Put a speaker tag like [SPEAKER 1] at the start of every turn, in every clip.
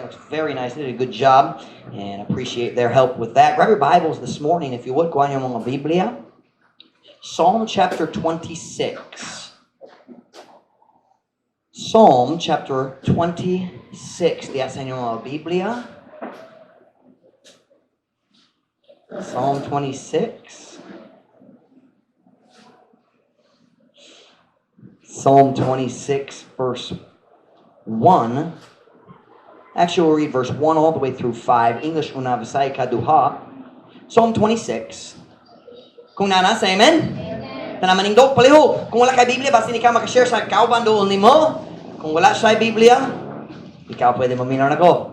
[SPEAKER 1] Looks very nice. They did a good job and appreciate their help with that. Grab your Bibles this morning, if you would. Kuha niyo mga Biblia. Psalm chapter 26. Psalm chapter 26. Diya sa inyong mga Biblia. Psalm 26. Psalm 26, verse 1. Actually, we'll read verse 1 all the way through 5. English una, Bisaya kaduha. Psalm 26. Kung naa na, say amen. Amen. Tanan manindog, palihog. Kung wala kay Biblia, basin ikaw makashare sa kauban doon nimo. Kung wala siya Biblia, ikaw pwede maminaw nako.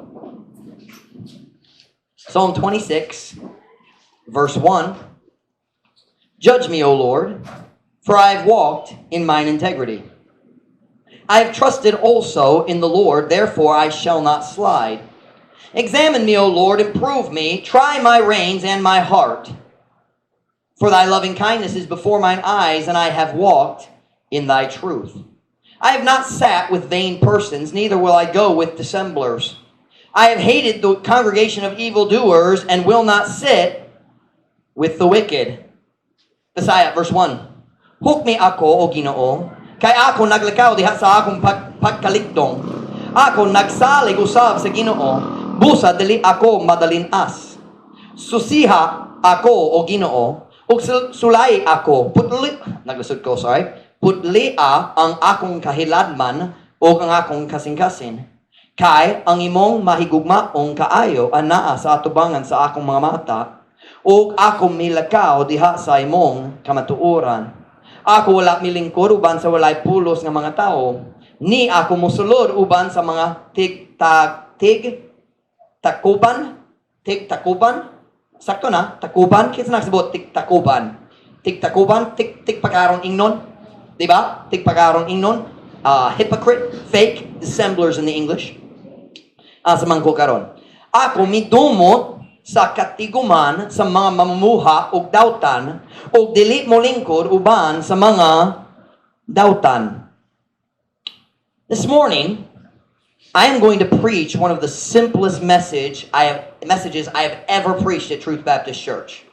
[SPEAKER 1] Psalm 26, verse 1. Judge me, O Lord, for I have walked in mine integrity. I have trusted also in the Lord, therefore I shall not slide. Examine me, O Lord, and prove me. Try my reins and my heart. For thy loving kindness is before mine eyes, and I have walked in thy truth. I have not sat with vain persons, neither will I go with dissemblers. I have hated the congregation of evildoers, and will not sit with the wicked. Bisaya, verse 1. Hukmi ako, O Ginoo, kay ako naglakaw diha sa akong pagkalikdong. Ako nagsalig usab sa Ginoo, busa dili ako madalin-as. Susiha ako, O Ginoo, ug sulai ako. Putli, naglisod ko, sorry. Putlia ang akong kahiladman ug ang akong kasing-kasing. Kay ang imong mahigugmaong kaayo anaa sa atubangan sa akong mga mata, ug ako milakaw diha sa imong kamatuoran. Ako wala milingkod uban sa walay pulos nga mga tawo, ni ako mosulod uban sa mga tig ta, tig takuban, tig takuban. Sakto na, takuban, kinsa nagsabot tig takuban? Tig takuban, tig tig pakaron ingnon. Di ba? Tig pakaron ingnon. Hypocrite, fake, dissemblers in the English. Asa man ko karon? Ako midumot sa katiguman sa mga mamumuha og dautan ug dili mo lingkod uban sa mga dautan. This morning, I am going to preach one of the simplest messages I have ever preached at Truth Baptist Church.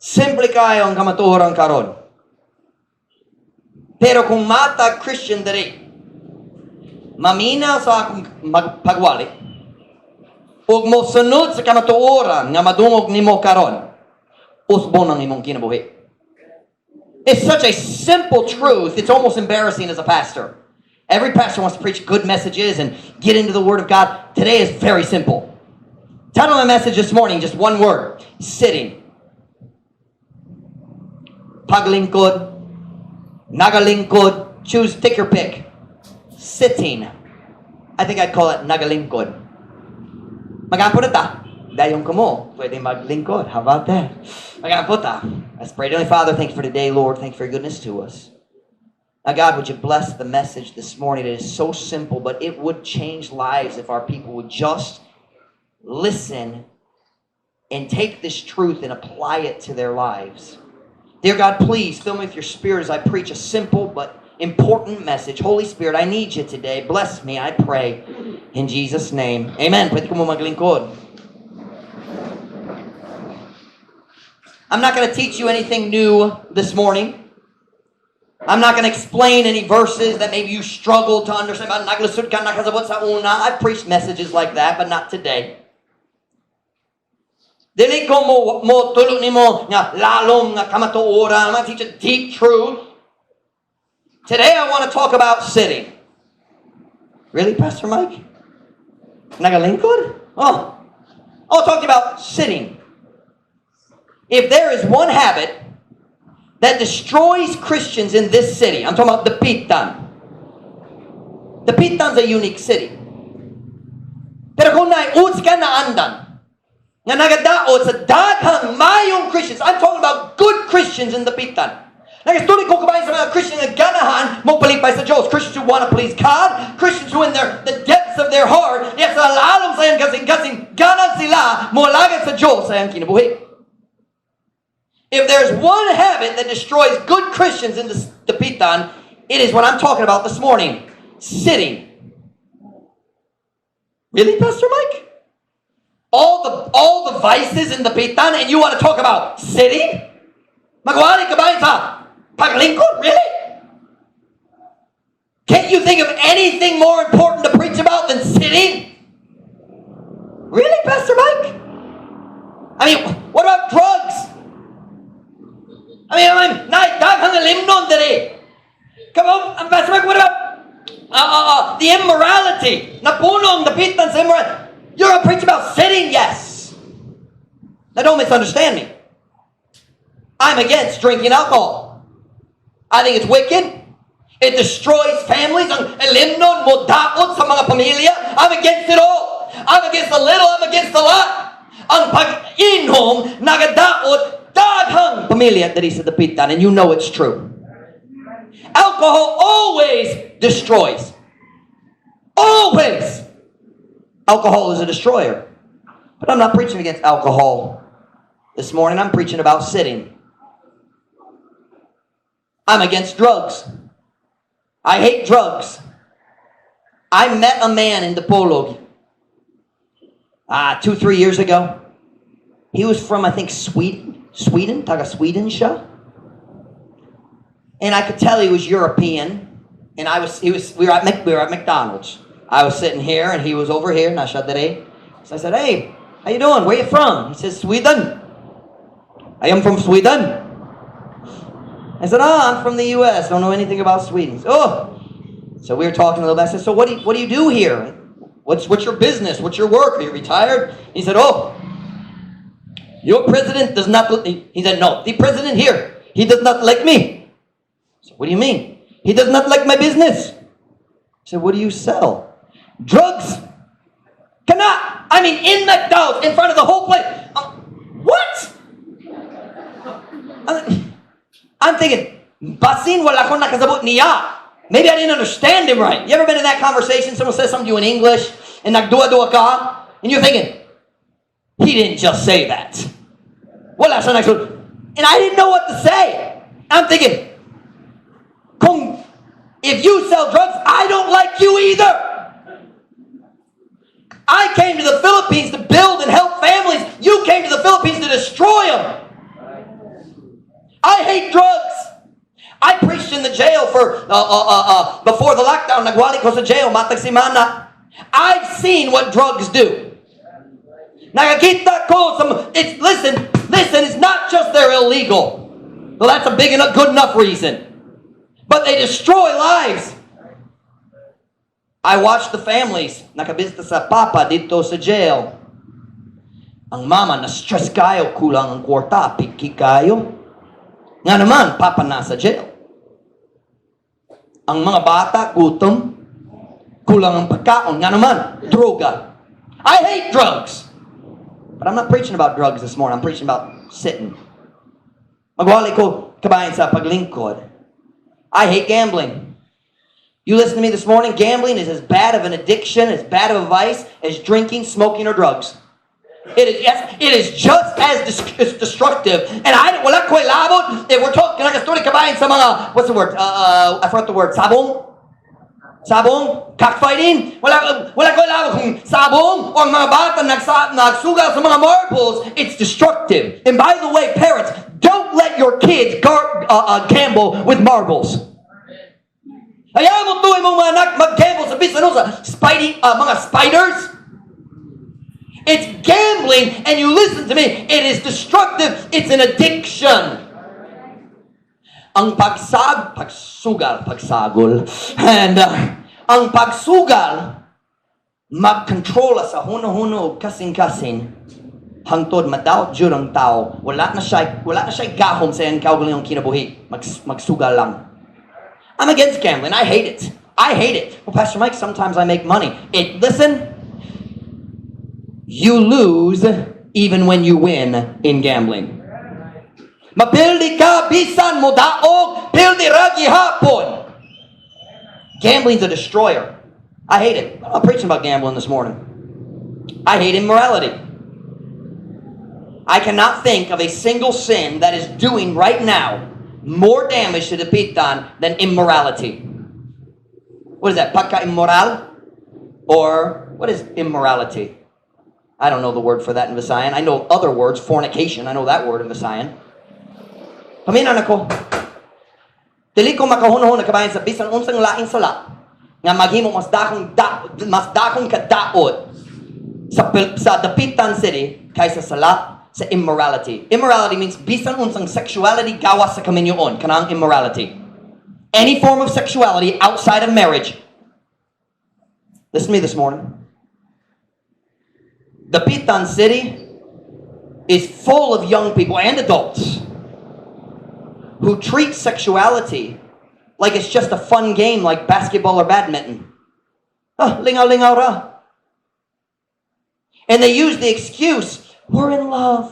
[SPEAKER 1] Simple kayo ang kamatuoran karon. Pero kung matag Christian diri, maminaw sa akong pagwali, ug mo sunod sa kamatuoran nga madungog nimo karon, usbon ang imong kinabuhi. It's such a simple truth, it's almost embarrassing as a pastor. Every pastor wants to preach good messages and get into the Word of God. Today is very simple. Title of my message this morning, just one word: sitting. Paglingkod, nagalingkod, choose, take your pick. Sitting. I think I'd call it nagalingkod. Magampo na ta. Dayon ko mo, pwede maglingkod. How about that? Magampo ta. Let's pray. Dearly Father, thank you for today, Lord. Thank you for your goodness to us. Now, God, would you bless the message this morning? It is so simple, but it would change lives if our people would just listen and take this truth and apply it to their lives. Dear God, please fill me with your Spirit as I preach a simple but important message. Holy Spirit, I need you today. Bless me, I pray. In Jesus' name. Amen. Pwede ko mo maglingkod. I'm not going to teach you anything new this morning. I'm not going to explain any verses that maybe you struggle to understand. Naglisod ka, nakasabot sa una. I've preached messages like that, but not today. Dili ko mo tulo nimo nga lalom nga kamatuoran. I'm going to teach a deep truth. Today I want to talk about sitting. Really, Pastor Mike? Nagalingkod? Oh. I'll talk about sitting. If there is one habit that destroys Christians in this city, I'm talking about Dapitan. Dapitan's a unique city. Pero kung naay ka na andan, nga nagadaot sa daghang mayong Christians, I'm talking about good Christians in Dapitan. Nagastuli ko kabahin sa mga Christian nga ganahan mo palipay sa Diyos. Christians who want to please God, Christians who in the depths of their heart, yes, sa lalom sa iyang kasing-kasing, ganan sila moalagad sa Diyos sa iyang kinabuhi. If there's one habit that destroys good Christians in the Dapitan, it is what I'm talking about this morning: sitting. Really, Pastor Mike? All the vices in Dapitan and you want to talk about sitting? Magwali ka ba sa paglingkod? Really? Can't you think of anything more important to preach about than sitting? Really, Pastor Mike? I mean, what about drugs? I mean, naay daghang ilimnon diri. Come on, Pastor Mike, what about the immorality? Napuno ang Dapitan sa immorality. You're gonna preach about sitting? Yes. Now, don't misunderstand me. I'm against drinking alcohol. I think it's wicked. It destroys families. Ang ilimnon modaot sa mga pamilya. I'm against it all. I'm against the little, I'm against the lot. Ang pag-inom, nagadaot, daghang pamilya diri sa Dapitan, and you know it's true. Alcohol always destroys. Always. Alcohol is a destroyer. But I'm not preaching against alcohol this morning. I'm preaching about sitting. I'm against drugs. I hate drugs. I met a man in Dipolog 2, 3 years ago. He was from, I think, Sweden. Sweden? Taga Sweden siya. And I could tell he was European. And I was, he was, we were at McDonald's. I was sitting here and he was over here, naa siya diri. So I said, "Hey, how you doing? Where you from?" He says, "Sweden. I am from Sweden." I said, "Oh, I'm from the U.S. Don't know anything about Sweden." He said, "Oh." So we were talking a little bit. I said, "So what do you do here? What's your business? What's your work? Are you retired?" He said, "Oh, your president does not," he said, "No, the president here, he does not like me." I said, "What do you mean?" "He does not like my business." I said, "What do you sell?" "Drugs." Cannot. I mean, in McDonald's, in front of the whole place. What? I'm thinking, basin wala ko nakasabot niya. Maybe I didn't understand him right. You ever been in that conversation? Someone says something to you in English, and nagduha-duha ka, and you're thinking, "He didn't just say that." Wala siya nagsul. And I didn't know what to say. I'm thinking, kung if you sell drugs, I don't like you either. I came to the Philippines to build and help families. You came to the Philippines to destroy them. I hate drugs. I preached in the jail for before the lockdown. Nagwali ko sa jail, matag semana. I've seen what drugs do. Nakakita ko some. It's listen, listen. It's not just they're illegal. Well, that's a big enough, good enough reason. But they destroy lives. I watched the families. Nakabisita sa papa didto sa jail. Ang mama na stress kayo, kulang ang kwarta, piki kayo. Nga naman, papa nasa jail. Ang mga bata, gutom. Kulang ang pagkaon. Nga naman, droga. I hate drugs. But I'm not preaching about drugs this morning. I'm preaching about sitting. Magwali ko kabahin sa paglingkod. I hate gambling. You listen to me this morning, gambling is as bad of an addiction, as bad of a vice as drinking, smoking, or drugs. It is, yes, it is just as destructive. And I wala ko'y labot. If we're talking like a story kabahin sa mga, what's the word? I forgot the word. Sabong? Sabong? Cockfighting? Wala ko'y labot kung sabong o ang mga bata nagsugal sa mga marbles. It's destructive. And by the way, parents, don't let your kids gamble with marbles. Ayaw mo tuoy imong mga anak mag-gamble sa bisan sa spidey, mga spiders. It's gambling, and you listen to me, it is destructive. It's an addiction. Ang pagsugal, pagsagol, and ang pagsugal, magkontrola sa huno-huno ug kasing-kasing, hangtod madaot jud ang tao, wala na siya gahom sa iyang kaugalingong kinabuhi, magsugal lang. I'm against gambling. I hate it. I hate it. "Well, Pastor Mike, sometimes I make money." Listen, you lose even when you win in gambling. Mapildi ka, bisan mo daog, pildi ra gihapon. Gambling's a destroyer. I hate it. I'm not preaching about gambling this morning. I hate immorality. I cannot think of a single sin that is doing right now more damage to Dapitan than immorality. What is that? Pagka-immoral? Or What is immorality? I don't know the word for that in Visayan. I know other words, fornication. I know that word in Visayan. Paminaw nako. Dili ko makahunahuna, kabayan, sa bisan unsang laing sala nga maghimo mas dakong kadaot sa Dapitan City kaysa sala sa immorality. Immorality means bisan unsang sexuality gawas sa kaminyoon, kanang immorality. Any form of sexuality outside of marriage. Listen to me this morning. Dapitan City is full of young people and adults who treat sexuality like it's just a fun game like basketball or badminton. Ah, lingaw-lingaw ra. And they use the excuse, "We're in love."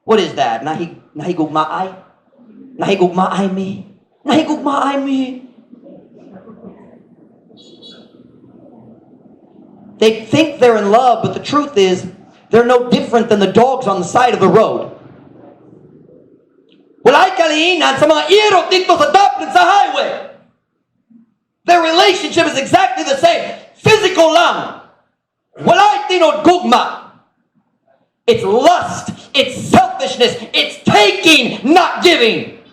[SPEAKER 1] What is that? Nahigugmaay? Nahigugmaay mi? Nahigugmaay mi? They think they're in love, but the truth is, they're no different than the dogs on the side of the road. Walay kalihinan sa mga irot didto sa daplin sa highway. Their relationship is exactly the same. Physical lang. Walay tinuod gugma. It's lust. It's selfishness. It's taking, not giving.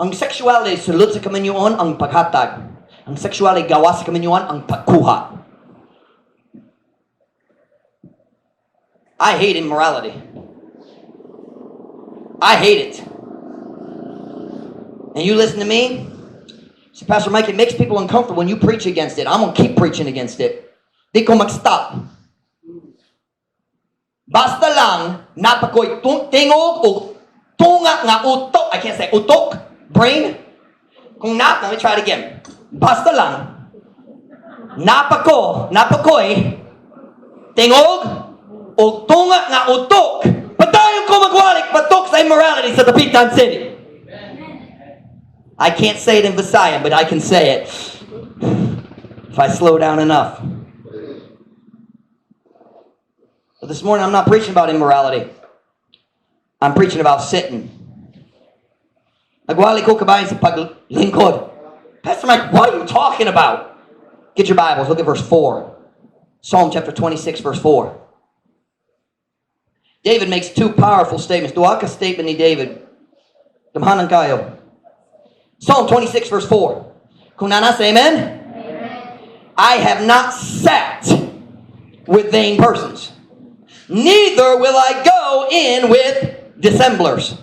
[SPEAKER 1] Ang sexuality sulod sa kaminyoon ang paghatag. Ang sexuality gawas sa kaminyoon ang pagkuha. I hate immorality. I hate it. And you listen to me? See, Pastor Mike, it makes people uncomfortable when you preach against it. I'm going to keep preaching against it. Di ko mag-stop. Basta lang, naa pa ko'y tingog o tunga nga utok. I can't say utok. Brain. Kung na, let me try it again. Basta lang, naa pa ko'y tingog o tunga nga utok. Padayon ko magwalik batok sa immorality sa Dapitan City. I can't say it in Visayan, but I can say it if I slow down enough. But this morning, I'm not preaching about immorality. I'm preaching about sitting. Nagwali ko, kabayan, sa paglingkod. Pastor Mike, what are you talking about? Get your Bibles. Look at verse 4. Psalm chapter 26, verse 4. David makes two powerful statements. Duha ka statement ni David. Damhanan kayo. Psalm 26, verse 4. Kung naa na, say amen. Amen. I have not sat with vain persons, neither will I go in with dissemblers.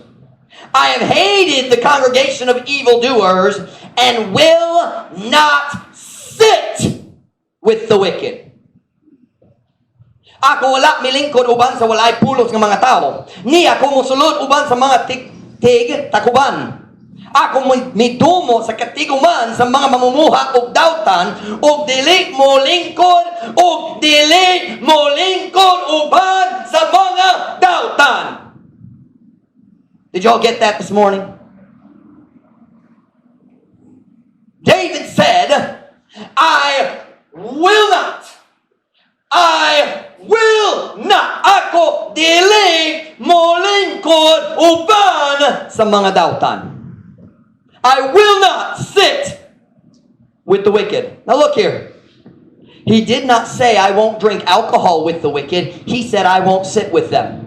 [SPEAKER 1] I have hated the congregation of evildoers and will not sit with the wicked. Ako wala milingkod uban sa walay pulos nga mga tao. Ni ako mosulod uban sa mga tig takuban. Ako midumo sa katiguman sa mga mamumuha og dautan og dili mo lingkod og dili mo lingkod uban sa mga dautan. Did you all get that this morning? David said, "I will not. I will not." Ako dili mo lingkod uban sa mga dautan. I will not sit with the wicked. Now look here. He did not say, "I won't drink alcohol with the wicked." He said, "I won't sit with them."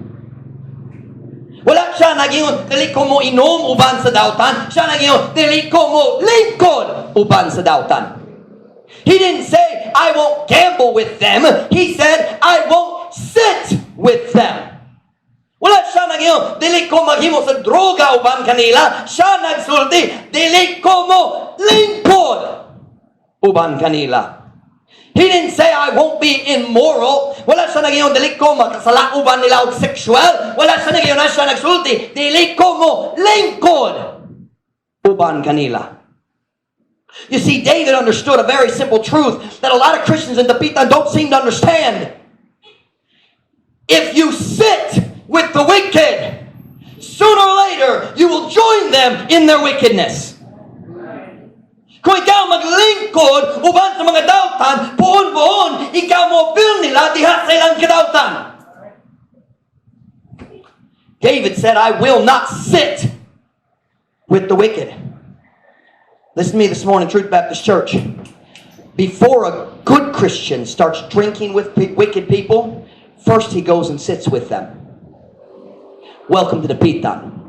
[SPEAKER 1] Wala siya nagingon, "Dili ko mo inom uban sa dautan." Siya nagingon, "Dili ko mo lingkod uban sa dautan." He didn't say, "I won't gamble with them." He said, "I won't sit with them." Wala siya nagingon, "Dili ko maghimo sa droga uban kanila." Siya nagsulti, "Dili ko mo lingkod uban kanila." He didn't say, "I won't be immoral." Wala siya nagingon, "Dili ko makasala uban nila og sexual." Wala siya nagingon, na siya nagsulti, "Dili ko mo lingkod uban kanila." You see, David understood a very simple truth that a lot of Christians in Dapitan don't seem to understand. If you sit with the wicked, sooner or later, you will join them in their wickedness. Kung ikaw maglingkod uban sa mga dautan, puon-puon, ikaw mo-apil nila diha sa ilang kadautan. David said, "I will not sit with the wicked." Listen to me this morning, Truth Baptist Church. Before a good Christian starts drinking with wicked people, first he goes and sits with them. Welcome to Dapitan.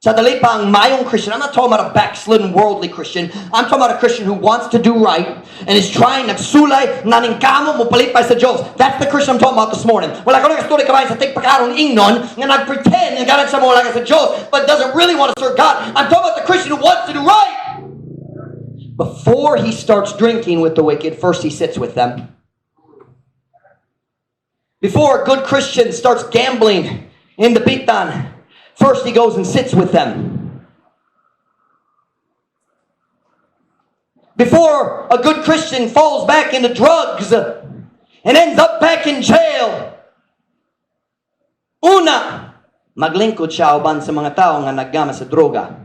[SPEAKER 1] Sa dali pa ang maayong Christian, I'm not talking about a backslidden worldly Christian. I'm talking about a Christian who wants to do right and is trying, nagsulay, naningkamot, mopalipay sa Diyos. That's the Christian I'm talking about this morning. Wala ko nag-story kabahin sa tigpakaron ingnon nga nag-pretend nga ganahan siya moalagad sa Diyos but doesn't really want to serve God. I'm talking about the Christian who wants to do right. Before he starts drinking with the wicked, first he sits with them. Before a good Christian starts gambling in the Dapitan, first he goes and sits with them. Before a good Christian falls back into drugs and ends up back in jail, una, maglingkod siya uban sa mga tao nga naggama sa droga.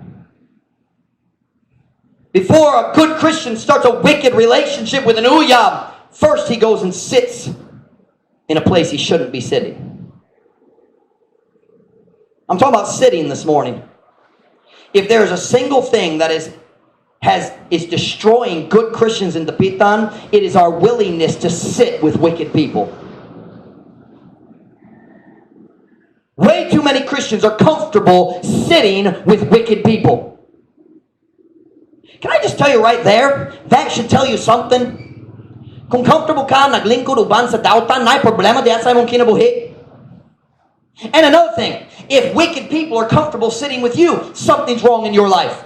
[SPEAKER 1] Before a good Christian starts a wicked relationship with an uyab, first he goes and sits in a place he shouldn't be sitting. I'm talking about sitting this morning. If there is a single thing that is destroying good Christians in Dapitan, it is our willingness to sit with wicked people. Way too many Christians are comfortable sitting with wicked people. Can I just tell you right there? That should tell you something. Kung comfortable ka, naglingkod uban sa dautan, naay problema diha sa imong kinabuhi. And another thing, if wicked people are comfortable sitting with you, something's wrong in your life.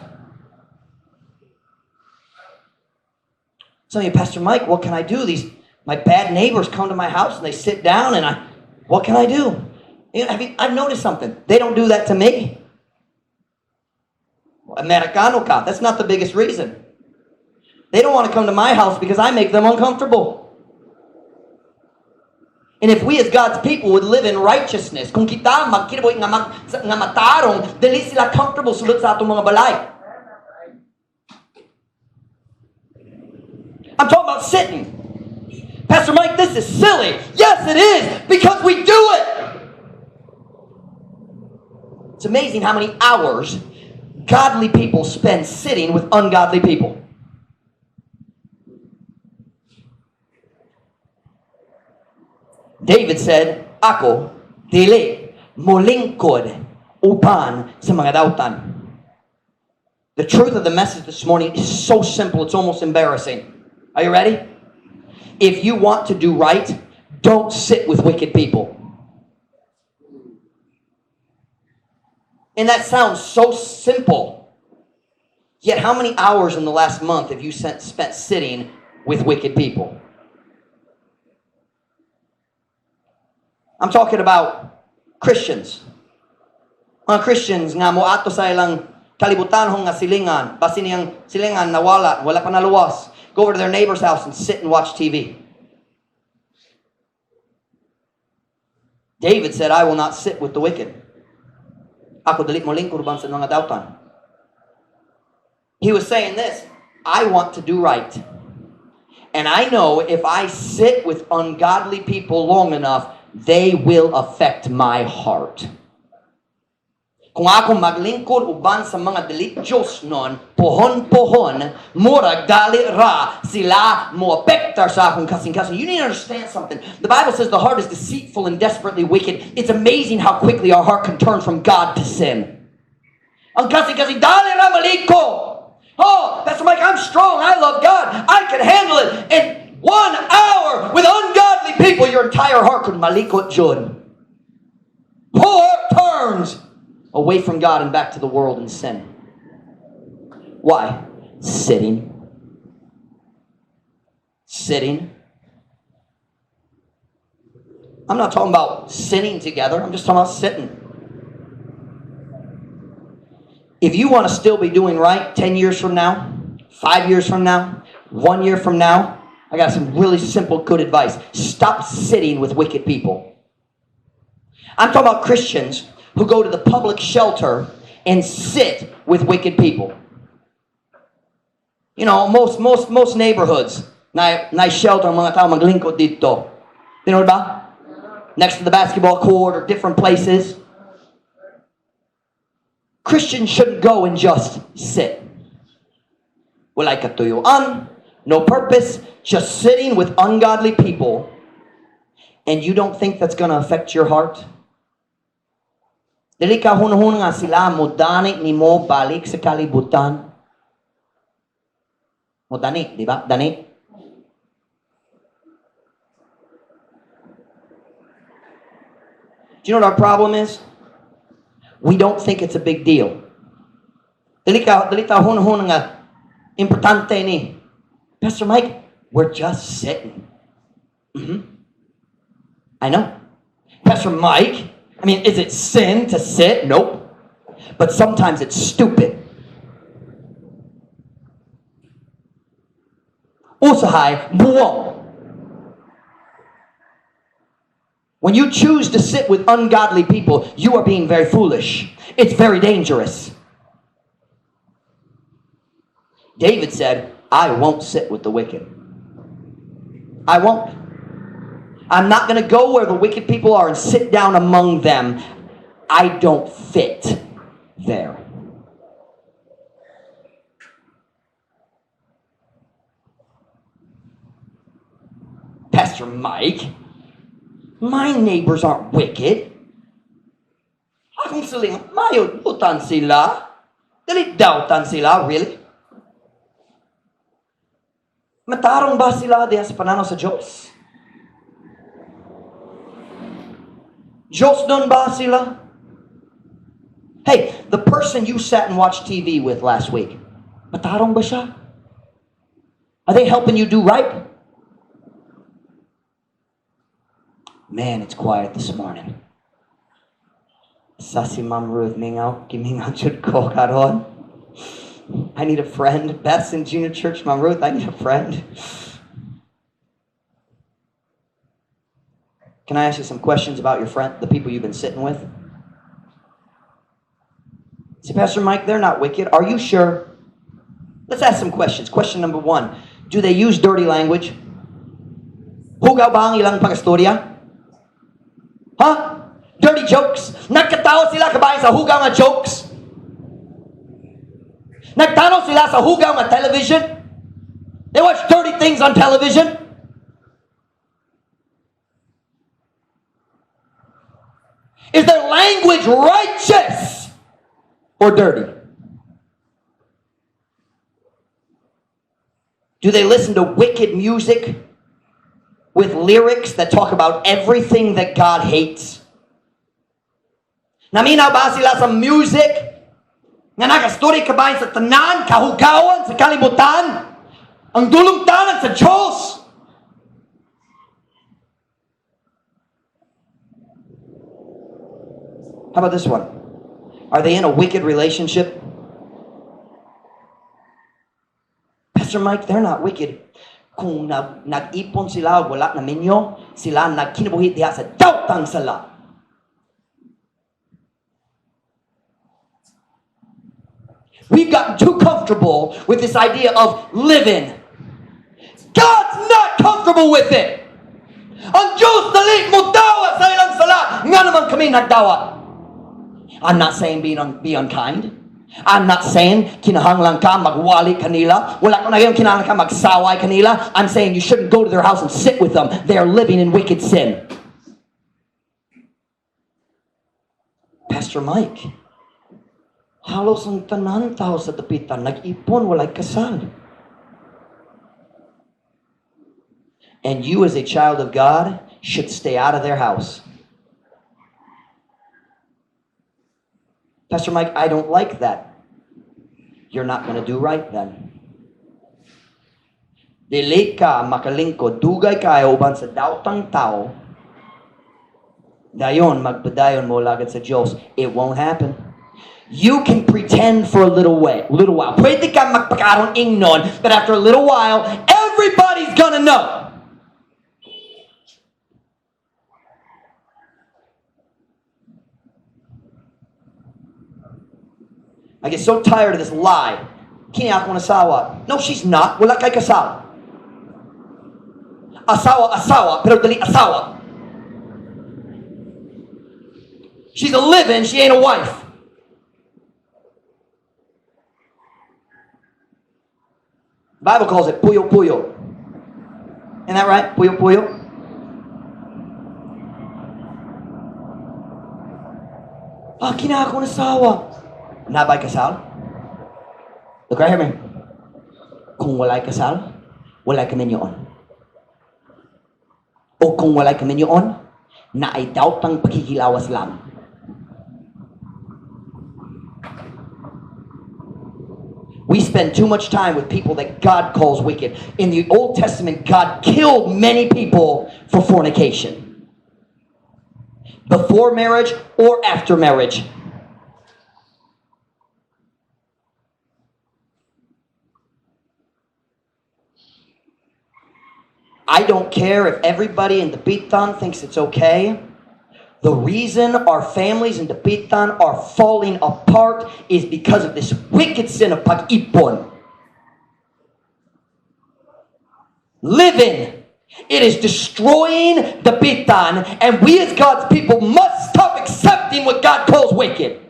[SPEAKER 1] Some of you, "Pastor Mike, what can I do? These my bad neighbors come to my house and they sit down and what can I do?" I've noticed something. They don't do that to me. Americano ka. That's not the biggest reason. They don't want to come to my house because I make them uncomfortable. And if we as God's people would live in righteousness, kung kita magkinabuhi nga matarong, dili sila comfortable sulod sa atong mga balay. I'm talking about sitting. "Pastor Mike, this is silly." Yes, it is, because we do it. It's amazing how many hours godly people spend sitting with ungodly people. David said, "Ako, dili, molingkod uban sa mga dautan." The truth of the message this morning is so simple, it's almost embarrassing. Are you ready? If you want to do right, don't sit with wicked people. And that sounds so simple. Yet how many hours in the last month have you spent sitting with wicked people? I'm talking about Christians. Mga Christians nga moadto sa ilang kalibutan nga silingan, basin niyang silingan nawala, wala pa naluwas. Go over to their neighbor's house and sit and watch TV. David said, "I will not sit with the wicked. Ako dili molingkod uban sa mga dautan." He was saying this, "I want to do right. And I know if I sit with ungodly people long enough, they will affect my heart. Kung ako maglingkod uban sa mga dili Diyos nun, pohon-pohon, murag dali ra sila mo apektar sa akong kasing-kasing." You need to understand something. The Bible says the heart is deceitful and desperately wicked. It's amazing how quickly our heart can turn from God to sin. Ang kasing-kasing, dali ra maliko. "Oh, Pastor Mike, I'm strong. I love God. I can handle it." And 1 hour with ungodly people, your entire heart could malikot jud. Whole heart turns away from God and back to the world and sin. Why? Sitting. Sitting. I'm not talking about sinning together. I'm just talking about sitting. If you want to still be doing right 10 years from now, 5 years from now, 1 year from now, I got some really simple, good advice. Stop sitting with wicked people. I'm talking about Christians who go to the public shelter and sit with wicked people. Most neighborhoods, na shelter ang mga tao maglingkod dito. You know ba? Next to the basketball court or different places. Christians shouldn't go and just sit. Walay katuyuan, No purpose, just sitting with ungodly people. And you don't think that's going to affect your heart? Dili ka hunahuna nga sila modani nimo balik sa kalibutan. Modani, di ba? Dani. Do you know what our problem is? We don't think it's a big deal. Dili ta hunahuna nga importante ni. Pastor Mike, we're just sitting. I know. Pastor Mike, I mean, is it sin to sit? Nope. But sometimes it's stupid. Usahay, buwang. When you choose to sit with ungodly people, you are being very foolish. It's very dangerous. David said, "I won't sit with the wicked. I won't. I'm not going to go where the wicked people are and sit down among them. I don't fit there." Pastor Mike, my neighbors aren't wicked. Akong silingan, mayo utan sila. Dili dautan sila, really? Matarong ba sila diha sa pananaw sa Diyos? Diyosnon ba sila? Hey, the person you sat and watched TV with last week, matarong ba siya? Are they helping you do right? Man, it's quiet this morning. Sa si Ma'am Ruth, mingaw, gimingaw jud ko karon. I need a friend. Beth's in junior church, Ma'am Ruth, I need a friend. Can I ask you some questions about your friend, the people you've been sitting with? See, Pastor Mike, they're not wicked. Are you sure? Let's ask some questions. Question number one: Do they use dirty language? Hugaw ba ang ilang pag-istorya? Huh? Dirty jokes? Nagkatawa sila kabahin sa hugaw nga jokes? Nagtanaw sila sa hugaw nga television? They watch dirty things on television? Is their language righteous or dirty? Do they listen to wicked music with lyrics that talk about everything that God hates? Naminaw ba sila sa music nga nakastory kabahin sa tanan, kahugawan, sa kalibutan, ang dulungtanan sa Diyos? How about this one? Are they in a wicked relationship? Pastor Mike, they're not wicked. Kung nag-ipon sila, wala na minyo, sila nagkinabuhi diha sa daotang sala. We've gotten too comfortable with this idea of living. God's not comfortable with it. Ang Diyos dali mo dawat sa ilang sala. Nga naman kami nagdawat. I'm not saying be unkind. I'm not saying kinahanglan ka magwali kanila. Wala ko na yung kinahanglan ka magsaway kanila. I'm saying you shouldn't go to their house and sit with them. They are living in wicked sin. Pastor Mike, halos ang tanan tao sa dapitan, nag-ipon, walay kasal. And you as a child of God should stay out of their house. Pastor Mike, I don't like that. You're not going to do right then. Dili ka makalingkod, dugay kayo uban sa daotang tao, dayon magpadayon mo lagad sa Diyos. It won't happen. You can pretend for a little while. Pwede ka magpakaron ingnon, but after a little while, everybody's gonna know. I get so tired of this lie. Kini akong asawa. No, she's not. Wala kay kasal. Asawa, asawa, pero dili asawa. She's a living, she ain't a wife. The Bible calls it puyo puyo. Isn't that right? Puyo puyo? Ah, kina akong asawa. Naa bay kasal? Look right here, man. Kung walay kasal, walay kaminyoon. O kung walay kaminyoon, naay daotang pagkikilawas lang. We spend too much time with people that God calls wicked. In the Old Testament, God killed many people for fornication. Before marriage or after marriage. I don't care if everybody in Dapitan thinks it's okay. The reason our families in Dapitan are falling apart is because of this wicked sin of pag-ipon. Living. It is destroying Dapitan, and we as God's people must stop accepting what God calls wicked.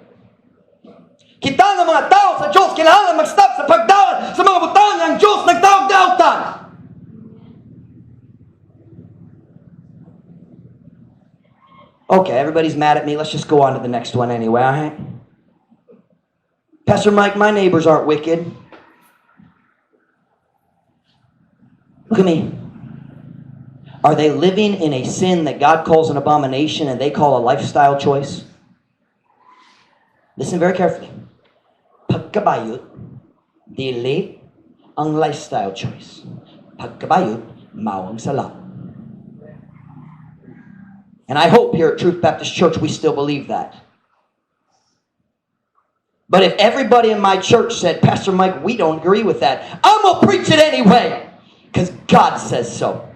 [SPEAKER 1] Kita nga mga tao sa Diyos, kailangan mag-stop sa pagdawat sa mga butang ang Diyos nagtawag-dautan. Okay, everybody's mad at me. Let's just go on to the next one anyway, all right? Pastor Mike, my neighbors aren't wicked. Look at me. Are they living in a sin that God calls an abomination and they call a lifestyle choice? Listen very carefully. Pagkabayot, dili ang lifestyle choice. Pagkabayot, mao ang sala. And I hope here at Truth Baptist Church we still believe that. But if everybody in my church said, "Pastor Mike, we don't agree with that," I'm going to preach it anyway because God says so.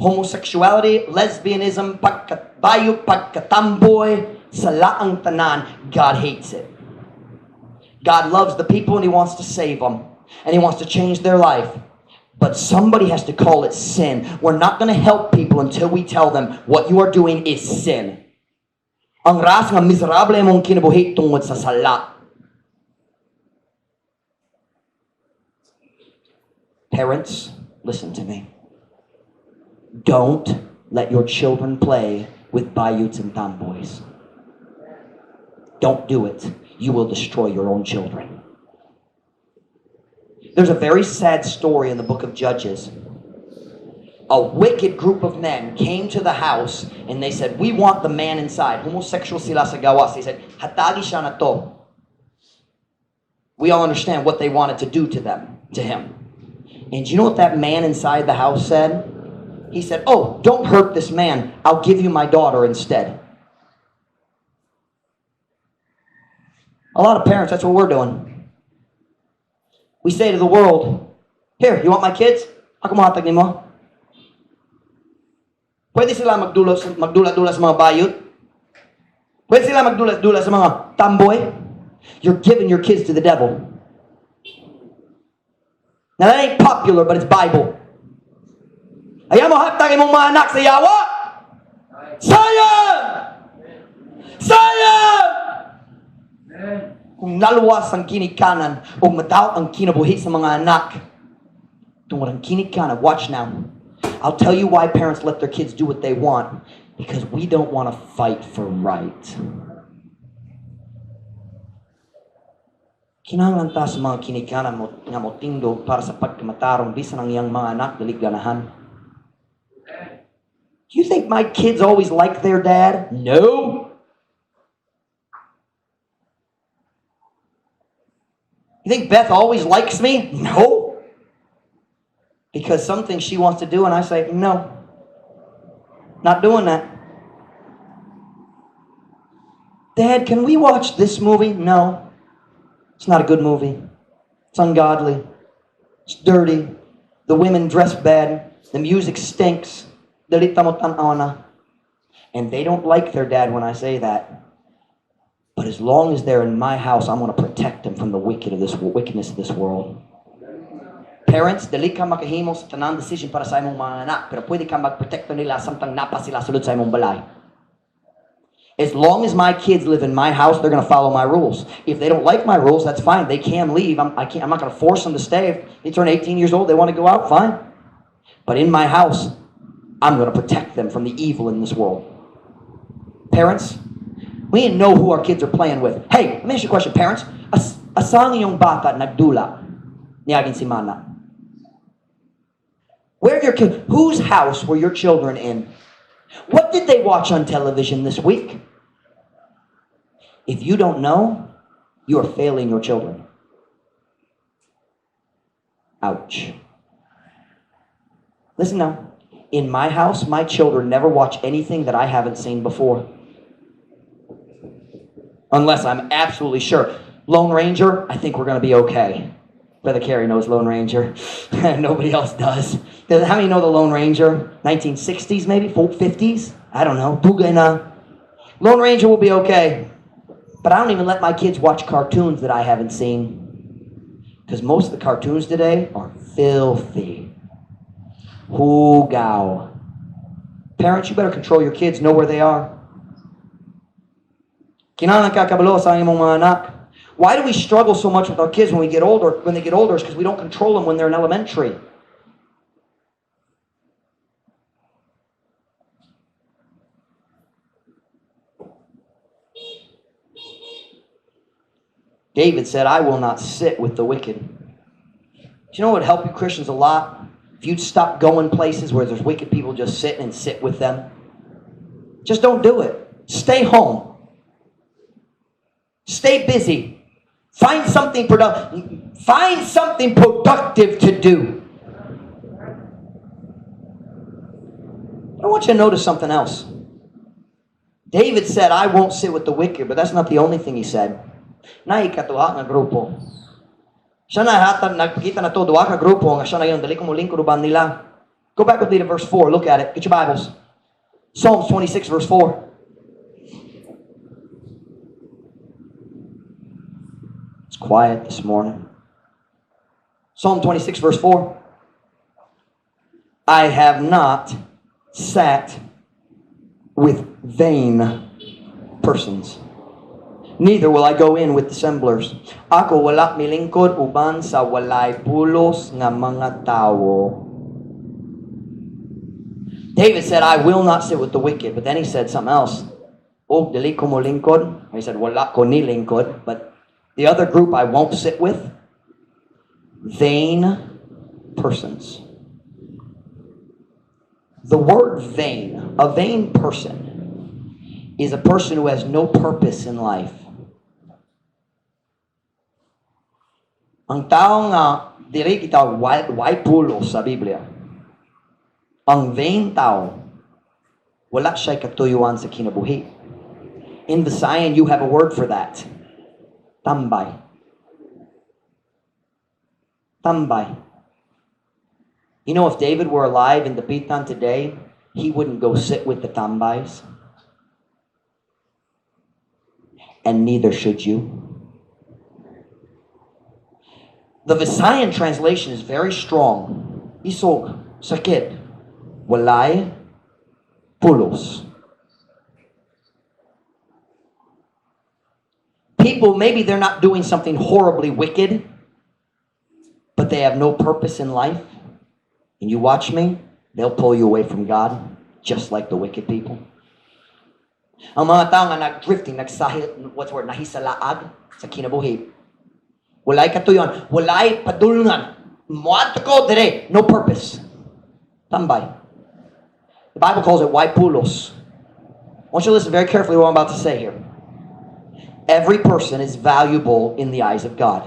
[SPEAKER 1] Homosexuality, lesbianism, pagkabayot, pagkatamboy, sala ang tanan, God hates it. God loves the people and He wants to save them. And He wants to change their life. But somebody has to call it sin. We're not going to help people until we tell them what you are doing is sin. Ang ras nga miserable mong kinabuhi tungod sa sala. Parents, listen to me. Don't let your children play with bayots and tomboys. Don't do it. You will destroy your own children. There's a very sad story in the book of Judges. A wicked group of men came to the house and they said, "We want the man inside." Homosexual sila sa gawas. They said, "Hatagi siya nato." We all understand what they wanted to do to them, to him. And do you know what that man inside the house said? He said, "Oh, don't hurt this man. I'll give you my daughter instead." A lot of parents, that's what we're doing. We say to the world, "Here, you want my kids? Ako mohatag nimo. Pwede sila magdula-dula sa mga bayot. Pwede sila magdula-dula sa mga tamboy." You're giving your kids to the devil. Now that ain't popular, but it's Bible. Ayaw mo hatag imong mga anak sa yawa. Sayang! Sayang! Kung naluwas ang ginikanan o madaot ang kinabuhi sa mga anak, tungod ang ginikanan, watch now. I'll tell you why parents let their kids do what they want. Because we don't want to fight for right. Kinahanglan ta sa mga ginikanan mo, nga motindog para sa pagkamatarong bisan ang iyang mga anak dili ganahan. Do you think my kids always like their dad? No. You think Beth always likes me? No. Because some things she wants to do and I say, "No. Not doing that. Dad, can we watch this movie?" "No. It's not a good movie. It's ungodly. It's dirty. The women dress bad. The music stinks. Dili ta mo tan-aw na." And they don't like their dad when I say that. But as long as they're in my house, I'm going to protect them from the wickedness of this world. Parents, dili ka makahimo sa tanang decision para sa imong mga anak, pero pwede ka magprotekto nila samtang naa pa sila sulod sa imong balay. As long as my kids live in my house, they're going to follow my rules. If they don't like my rules, that's fine. They can leave. I can't, I'm not going to force them to stay. If they turn 18 years old, they want to go out, fine. But in my house, I'm going to protect them from the evil in this world. Parents, we didn't know who our kids are playing with. Hey, let me ask you a question. Parents, asa ang inyong bata nagdula niaging semana? Where your kids? Whose house were your children in? What did they watch on television this week? If you don't know, you are failing your children. Ouch. Listen now. In my house, my children never watch anything that I haven't seen before. Unless I'm absolutely sure. Lone Ranger, I think we're going to be okay. Brother Kerry knows Lone Ranger. Nobody else does. How many know the Lone Ranger? 1960s maybe? 50s? I don't know. Dugay na. Lone Ranger will be okay. But I don't even let my kids watch cartoons that I haven't seen. Because most of the cartoons today are filthy. Hugaw. Parents, you better control your kids, know where they are. Kinahanglan ka kabalo sa imong mga anak. Why do we struggle so much with our kids when we get older? When they get older, is because we don't control them when they're in elementary. David said, "I will not sit with the wicked." Do you know what would help you Christians a lot? If you'd stop going places where there's wicked people just sitting and sit with them. Just don't do it. Stay home. Stay busy. Find something productive. Find something productive to do. I want you to notice something else. David said, "I won't sit with the wicked," but that's not the only thing he said. Naay ikaduha nga grupo. Siya na hatag, nagpakita na to, duha ka grupo nga siya na ingon, dili ko molingkod uban nila. Go back with me to verse 4. Look at it. Get your Bibles. Psalms 26, verse 4. It's quiet this morning. Psalm 26, verse 4. "I have not sat with vain persons. Neither will I go in with dissemblers." Ako wala milingkod uban sa walay pulos nga mga tawo. David said, "I will not sit with the wicked." But then he said something else. Oh, dili ko mo lingkod. He said, "Wala ko ni lingkod." But the other group I won't sit with, vain persons. The word vain, a vain person, is a person who has no purpose in life. Ang tao nga dili kita way pulos sa Biblia. Ang vain tao, wala siya katuyuan sa kinabuhi. In Visayan, you have a word for that. Tambay. Tambay. If David were alive in the Dapitan today, he wouldn't go sit with the tambays. And neither should you. The Visayan translation is very strong. Isog, sakit, walay, pulos. People, maybe they're not doing something horribly wicked, but they have no purpose in life. And you watch me, they'll pull you away from God, just like the wicked people. Ang mga tao nga nag-drifting, nagsahil, what's the word, nahisalaag sa kinabuhi. Walay katuyon, walay padulngan. Muadto ko dire, no purpose. Tambay. The Bible calls it way pulos. I want you to listen very carefully to what I'm about to say here. Every person is valuable in the eyes of God.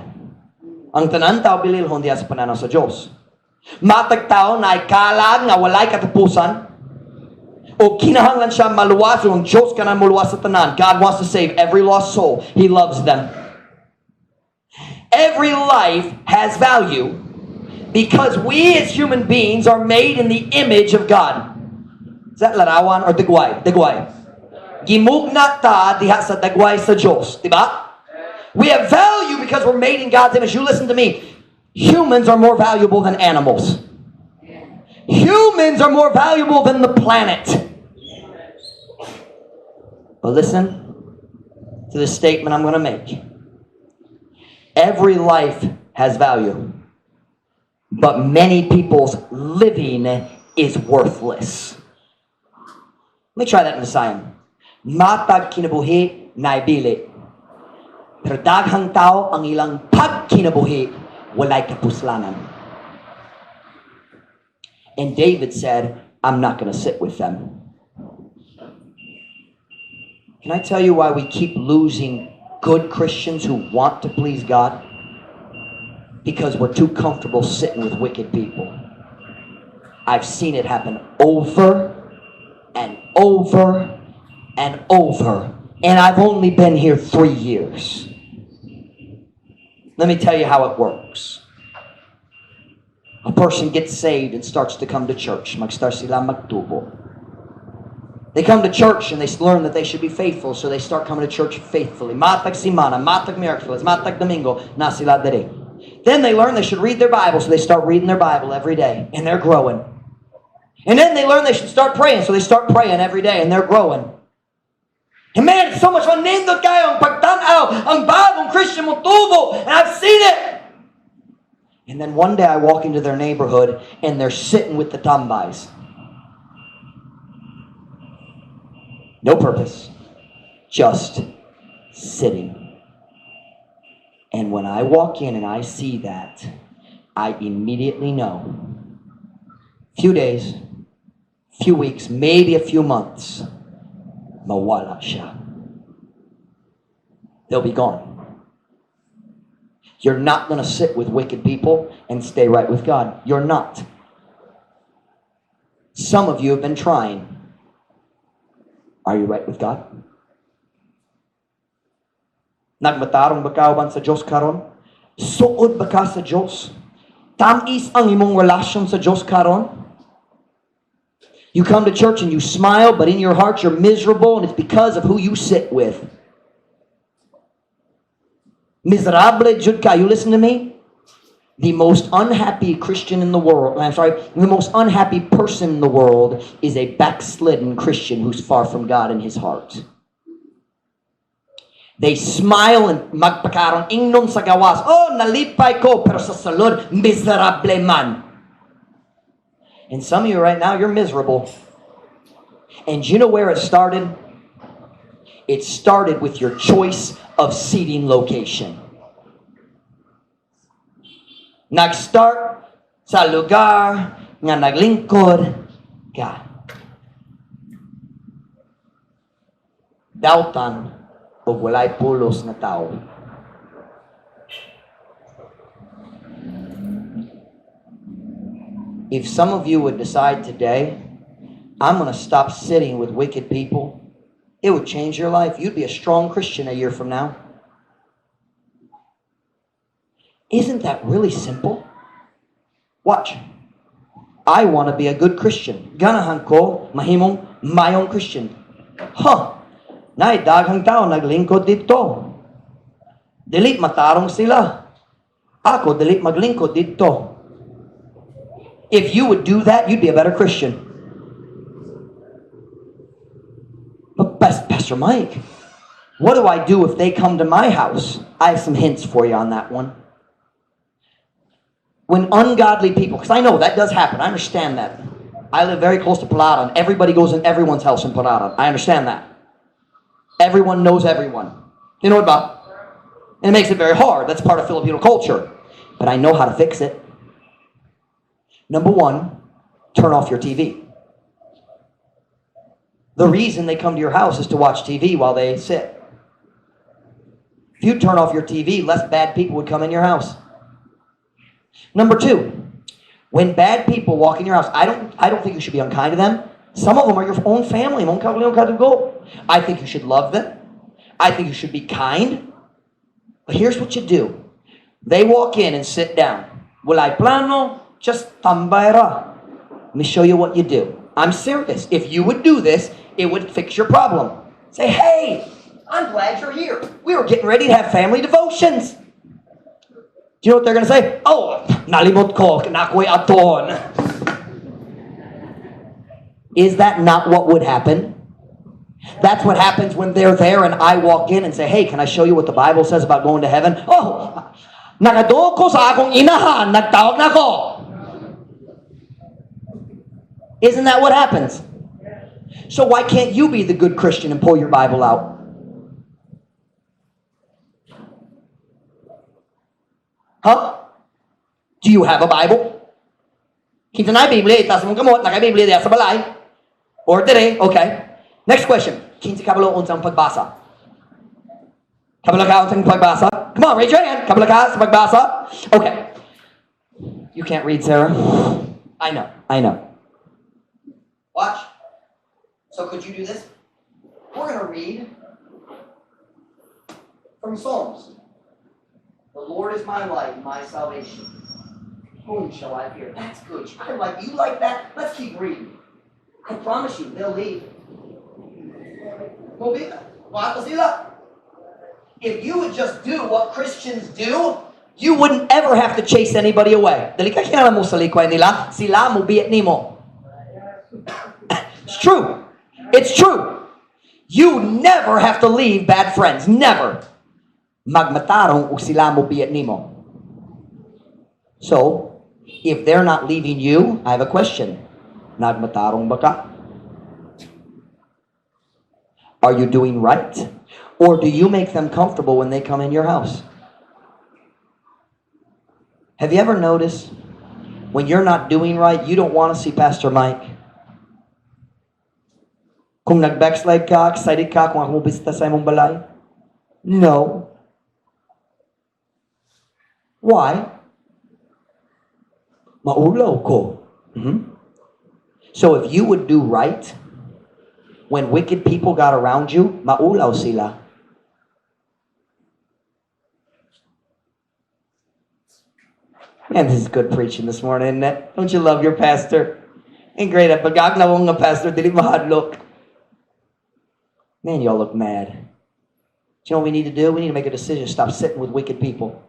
[SPEAKER 1] Ang tanan tao bililhon diha sa pananaw sa Diyos. Matag tao naay kalag nga walay katapusan o kinahanglan siya maluwas o ang Diyos kanang muluwas sa tanan. God wants to save every lost soul. He loves them. Every life has value because we as human beings are made in the image of God. Is that larawan or dagway? Dagway. Gimugna ta diha sa dagway sa Diyos. Diba? We have value because we're made in God's image. You listen to me. Humans are more valuable than animals. Humans are more valuable than the planet. But listen to the statement I'm going to make. Every life has value, but many people's living is worthless. Let me try that in Visayan. Matag kinabuhi naay bili. Pero daghang tao ang ilang pagkinabuhi walay kapuslanan. And David said, "I'm not going to sit with them." Can I tell you why we keep losing good Christians who want to please God? Because we're too comfortable sitting with wicked people. I've seen it happen over and over and over. And I've only been here 3 years. Let me tell you how it works. A person gets saved and starts to come to church. Mag-start sila magtubo. They come to church and they learn that they should be faithful, so they start coming to church faithfully. Matag simana, matag Miyerkules, matag Domingo, na sila diri. Then they learn they should read their Bible, so they start reading their Bible every day, and they're growing. And then they learn they should start praying, so they start praying every day, and they're growing. And man, it's so much fun. Nindot kaayo ang pagtanaw, ang bagong Christian motubo, and I've seen it. And then one day I walk into their neighborhood and they're sitting with the tambays. No purpose, just sitting. And when I walk in and I see that, I immediately know, few days, few weeks, maybe a few months, mawala siya. They'll be gone. You're not going to sit with wicked people and stay right with God. You're not. Some of you have been trying. Are you right with God? Nagmatarong ba ka uban sa Diyos karon? Suod ba ka sa Diyos? Tam-is ang imong relasyon sa Diyos karon? You come to church and you smile, but in your heart you're miserable, and it's because of who you sit with. Miserable jud ka. You listen to me? The most unhappy Christian in the world, I'm sorry, the most unhappy person in the world is a backslidden Christian who's far from God in his heart. They smile and magpakaron ingnon sa gawas. "Oh, nalipay ko," pero sa sulod, miserable man. And some of you right now, you're miserable. And you know where it started? It started with your choice of seating location. Nag-start sa lugar nga naglingkod ka. Dautan o walay pulos nga tao. If some of you would decide today, "I'm going to stop sitting with wicked people," it would change your life. You'd be a strong Christian a year from now. Isn't that really simple? Watch. I want to be a good Christian. Ganahan ko mahimong maayong Christian. Huh. Nay, daghang tao naglingkod didto. Dili matarong sila. Ako dili maglingkod didto. If you would do that, you'd be a better Christian. But Pastor Mike, what do I do if they come to my house? I have some hints for you on that one. When ungodly people, because I know that does happen, I understand that. I live very close to Palaran. Everybody goes in everyone's house in Palaran. I understand that. Everyone knows everyone. You know what about? And it makes it very hard. That's part of Filipino culture. But I know how to fix it. Number one, turn off your TV. The reason they come to your house is to watch TV while they sit. If you turn off your TV, less bad people would come in your house. Number two, when bad people walk in your house, I don't think you should be unkind to them. Some of them are your own family. I think you should love them. I think you should be kind. But here's what you do. They walk in and sit down. Walay plano, just tambay ra. Let me show you what you do. I'm serious. If you would do this, it would fix your problem. Say, "Hey, I'm glad you're here. We were getting ready to have family devotions." Do you know what they're going to say? "Oh, nalimot ko, naa ko'y adtuon." Is that not what would happen? That's what happens when they're there and I walk in and say, "Hey, can I show you what the Bible says about going to heaven?" "Oh, nakaduol ko sa akong inahan, nagtawag na ko." Isn't that what happens? So why can't you be the good Christian and pull your Bible out? Huh? Do you have a Bible? Kinsa naay Biblia, itaas imong kamot, naa kay Biblia diha sa balay. Or dire, okay. Next question. Kinsa kabalo unsang pagbasa? Kabalo ka unsang pagbasa? Come on, raise your hand. Kabalo ka sa pagbasa? Okay. You can't read, Sarah. I know, I know. Watch. So could you do this? We're going to read from Psalms. "The Lord is my light and my salvation. Whom shall I fear?" That's good. I like you like that. Let's keep reading. I promise you, they'll leave. Mobiya sila. If you would just do what Christians do, you wouldn't ever have to chase anybody away. Dili ka kinahanglan mo salikway nila, sila mobiya nimo. It's true. It's true. You never have to leave bad friends. Never. Magmatarong ug sila mobiya nimo. So, if they're not leaving you, I have a question. Nagmatarong ba ka? Are you doing right? Or do you make them comfortable when they come in your house? Have you ever noticed when you're not doing right, you don't want to see Pastor Mike? Kung nag-backslide ka, excited ka kung ako mobisita sa imong balay? No. Why? Maulaw ko. So if you would do right, when wicked people got around you, maulaw sila. Man, this is good preaching this morning, isn't it? Don't you love your pastor? Ain't great at bagag na nga pastor, dili mahadlok. Man, y'all look mad. Do you know what we need to do? We need to make a decision. Stop sitting with wicked people.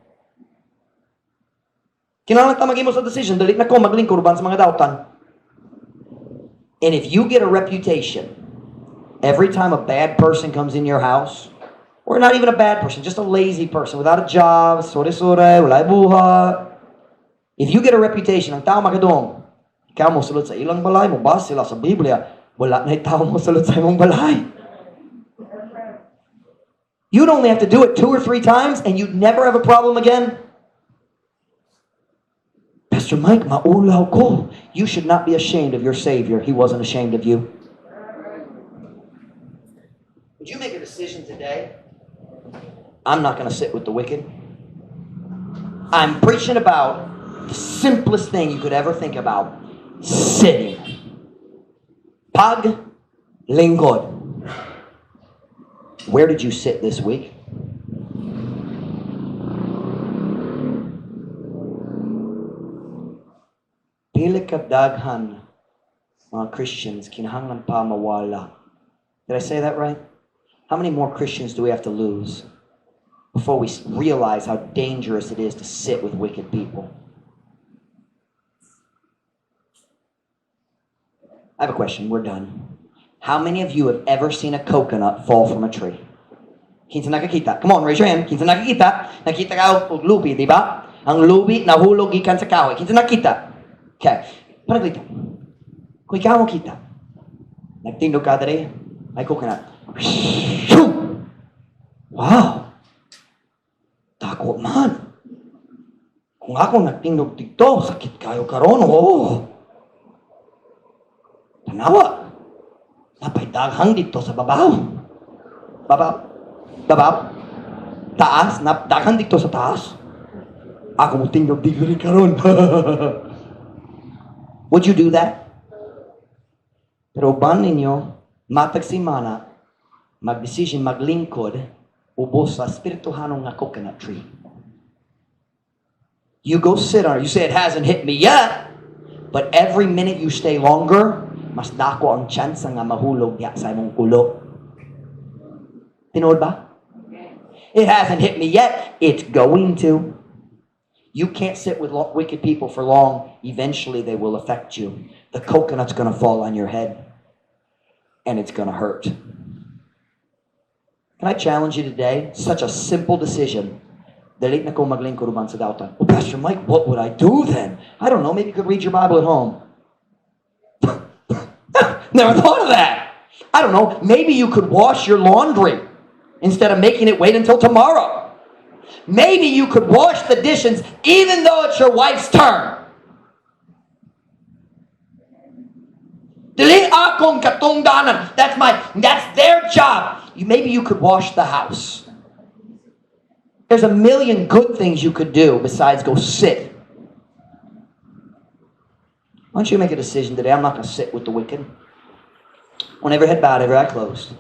[SPEAKER 1] Kinahanglan ta maghimo sa decision, dili na ko maglingkod uban sa mga dautan. And if you get a reputation, every time a bad person comes in your house, or not even a bad person, just a lazy person without a job, sore-sore, walay buhat. If you get a reputation, ang tao makadungog, ikaw mosulod sa ilang balay, mobasa sila sa Biblia, wala na tao mosulod sa imong balay. You'd only have to do it two or three times and you'd never have a problem again. "Pastor Mike, maulaw ko." You should not be ashamed of your Savior. He wasn't ashamed of you. Would you make a decision today? I'm not going to sit with the wicked. I'm preaching about the simplest thing you could ever think about: sitting. Pag lingkod. Where did you sit this week? Pila ka daghan mga Christians kinahanglan pa mawala. Did I say that right? How many more Christians do we have to lose before we realize how dangerous it is to sit with wicked people? I have a question. We're done. How many of you have ever seen a coconut fall from a tree? Kinsa nakakita? Come on, raise your hand. Kinsa nakakita? Nakita ka og lubi, di ba? Ang lubi nahulog gikan sa kahoy. Kinsa nakita? Okay. Panaglito. Kung ikaw mokita, nagtindog ka diri, may coconut. Wow! Dako man. Kung ako nagtindog dito, sakit kaayo karon. Oh. Tanawa. Naa pay daghang dito sa babaw. Babaw. Babaw. Taas. Na, daghan dito sa taas. Ako motindog dito rin karon. Would you do that? Pero uban ninyo, matag simana, mag-decision, maglingkod, ubos sa espirituhanong nga coconut tree. You go sit on it. You say, "It hasn't hit me yet." But every minute you stay longer, mas dako ang chance nga mahulog diha sa imong ulo. Tinuod ba? It hasn't hit me yet. It's going to. You can't sit with wicked people for long. Eventually, they will affect you. The coconut's going to fall on your head, and it's going to hurt. Can I challenge you today? Such a simple decision. Dili na ko maglingkod uban sa dautan. "Well, Pastor Mike, what would I do then?" I don't know. Maybe you could read your Bible at home. Never thought of that. I don't know. Maybe you could wash your laundry instead of making it wait until tomorrow. Maybe you could wash the dishes even though it's your wife's turn. Dili akong katungdanan. That's their job. Maybe you could wash the house. There's a million good things you could do besides go sit. Why don't you make a decision today? I'm not going to sit with the wicked. When every head bowed, every eye closed.